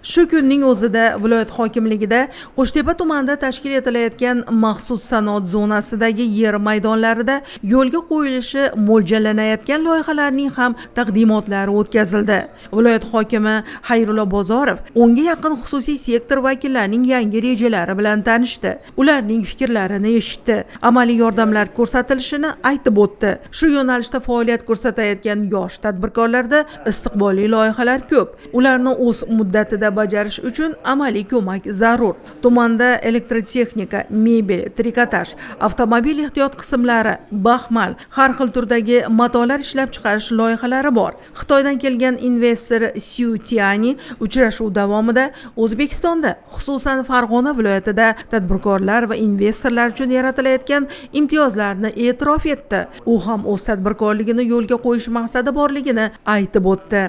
Shu kunning o'zida viloyat hokimligida Qo'shtepa tumanida tashkil etilayotgan maxsus sanoat zonasidagi yer maydonlarida yo'lga qo'yilishi mo'ljallanayotgan loyihalarning ham taqdimotlari o'tkazildi. Viloyat hokimi Xayrullo Bozorov 10ga yaqin xususiy sektor vakillarining yangi rejalari bilan tanishdi. Ularning fikrlarini eshitdi. Amaliy yordamlar ko'rsatilishini aytib o'tdi. Shu yo'nalishda faoliyat ko'rsatayotgan yosh tadbirkorlarda istiqbolli loyihalar ko'p. Ularni o'z muddatida bajarish uchun amaliy ko'mak zarur. Tumanda elektrotexnika, mebel, trikotaj, avtomobil ehtiyot qismlari, baxmal, har xil turdagi matolar ishlab chiqarish loyihalari bor. Xitoydan kelgan investor Siu Tiani uchrashuv davomida O'zbekistonda, xususan Farg'ona viloyatida tadbirkorlar va investorlar uchun yaratilayotgan imtiyozlarni e'tirof etdi. U ham o'z tadbirkorligini yo'lga qo'yish maqsadi borligini aytib o'tdi.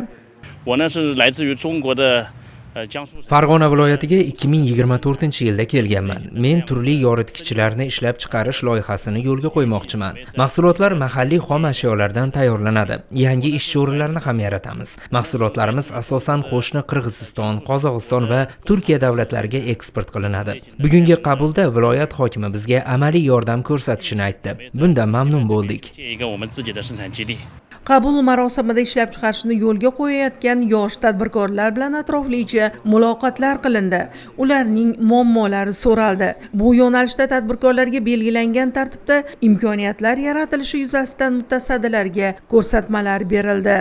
我呢是来自于中国的呃江苏省。 Farg'ona viloyatiga 2024-yilda kelganman. Men turli yoritgichlarni ishlab chiqarish loyihasini yo'lga qo'ymoqchiman. Mahsulotlar mahalliy xom ashyolardan tayyorlanadi. Yangi ishchi o'rinlarini ham yaratamiz. Mahsulotlarimiz asosan qo'shni Qirg'iziston, Qozog'iston va Turkiya davlatlariga eksport qilinadi. Bugungi qabulda viloyat hokimi bizga amaliy yordam ko'rsatishini aytdi. Bundan mamnun bo'ldik. 建一个我们自己的生产基地。 Qabul marosimida ishlab chiqarishni yo'lga qo'yayotgan yosh tadbirkorlar bilan atroflicha muloqotlar qilindi. Ularning muammolari so'raldi. Bu yo'nalishda tadbirkorlarga belgilangan tartibda imkoniyatlar yaratilishi yuzasidan mutasaddilarga ko'rsatmalar berildi.